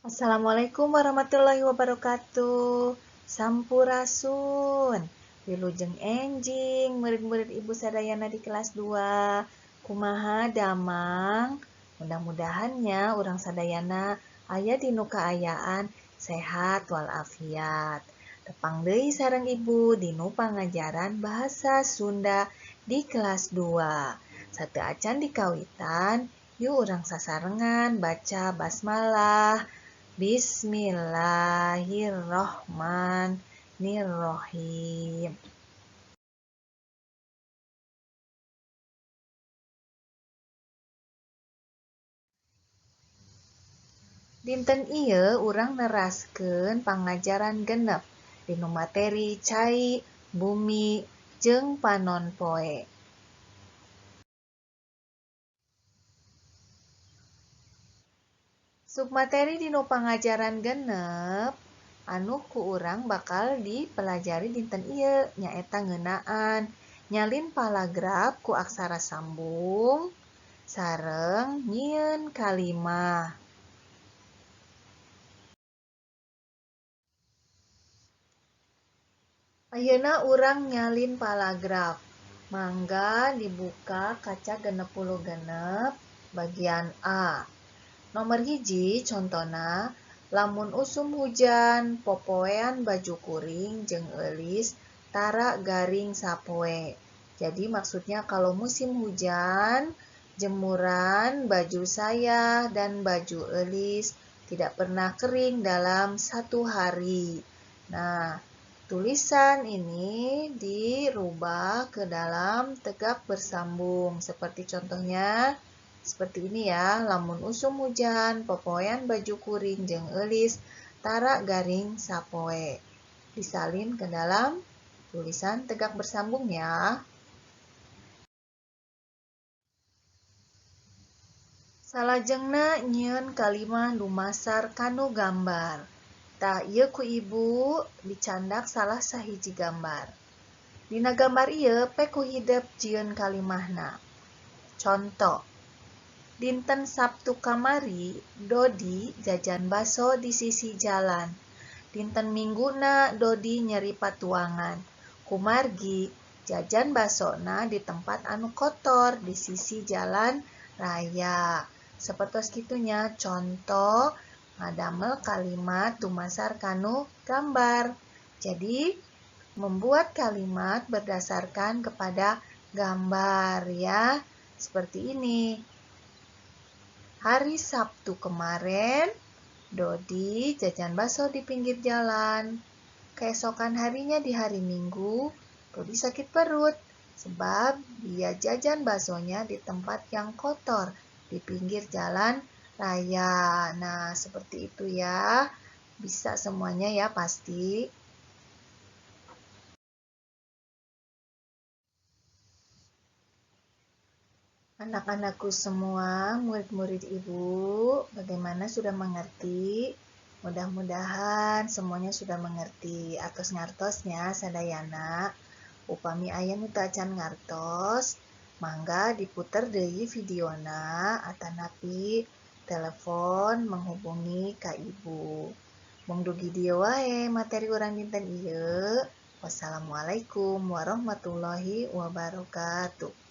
Assalamualaikum warahmatullahi wabarakatuh. Sampurasun. Wilujeng enjing murid-murid Ibu sadayana di kelas 2. Kumaha damang? Mudah-mudahannya urang sadayana aya dinu kaayaan sehat walafiat. Tepang deui sareng Ibu dinu pangajaran bahasa Sunda di kelas 2. Sateuacan dikawitan, yuk urang sasarengan baca basmalah. Bismillahirrohmanirrohim. Dinten ieu urang neraskeun pangajaran genep dinu materi cai, bumi, jeung panon poe. Submateri dinu pangajaran genep anu ku urang bakal dipelajari dinten ieu nyaeta ngeunaan nyalin paragraf ku aksara sambung sareng nyieun kalimah. Ayeuna urang nyalin paragraf. Mangga dibuka kaca 66 bagian A. Nomor 1 contona lamun usum hujan popoean baju kuring jeung eulis tara garing sapoe. Jadi maksudnya kalau musim hujan, jemuran baju saya dan baju eulis tidak pernah kering dalam satu hari. Nah, tulisan ini dirubah ke dalam tegak bersambung seperti contohnya seperti ini ya, lamun usum hujan, popoean baju kuring jeung eulis tara garing sapoe. Disalin ke dalam tulisan tegak bersambung ya. Salajengna nyieun kalimah dumasar kanu gambar. Tah ieu ku ibu dicandak salah sahiji gambar. Dina gambar ieu pe ku hidep jieun kalimahna. Contoh, dinten Sabtu kamari Dodi jajan baso di sisi jalan. Dinten Mingguna Dodi nyeri patuangan. Kumargi jajan basona di tempat anu kotor di sisi jalan raya. Sapertos kitunya contoh ngadamel kalimat dumasar kanu gambar. Jadi membuat kalimat berdasarkan kepada gambar ya. Seperti ini. Hari Sabtu kemarin, Dodi jajan bakso di pinggir jalan. Keesokan harinya di hari Minggu, Dodi sakit perut sebab dia jajan baksonya di tempat yang kotor di pinggir jalan raya. Nah, seperti itu ya. Bisa semuanya ya pasti. Anak-anakku semua, murid-murid Ibu, bagaimana sudah mengerti? Mudah-mudahan semuanya sudah mengerti. Atos ngartosnya sadayana. Upami aya nu teu acan ngartos, mangga diputer deui videona atanapi telepon menghubungi ka Ibu. Mung dugi dieu wae materi urang dinten ieu. Wassalamualaikum warahmatullahi wabarakatuh.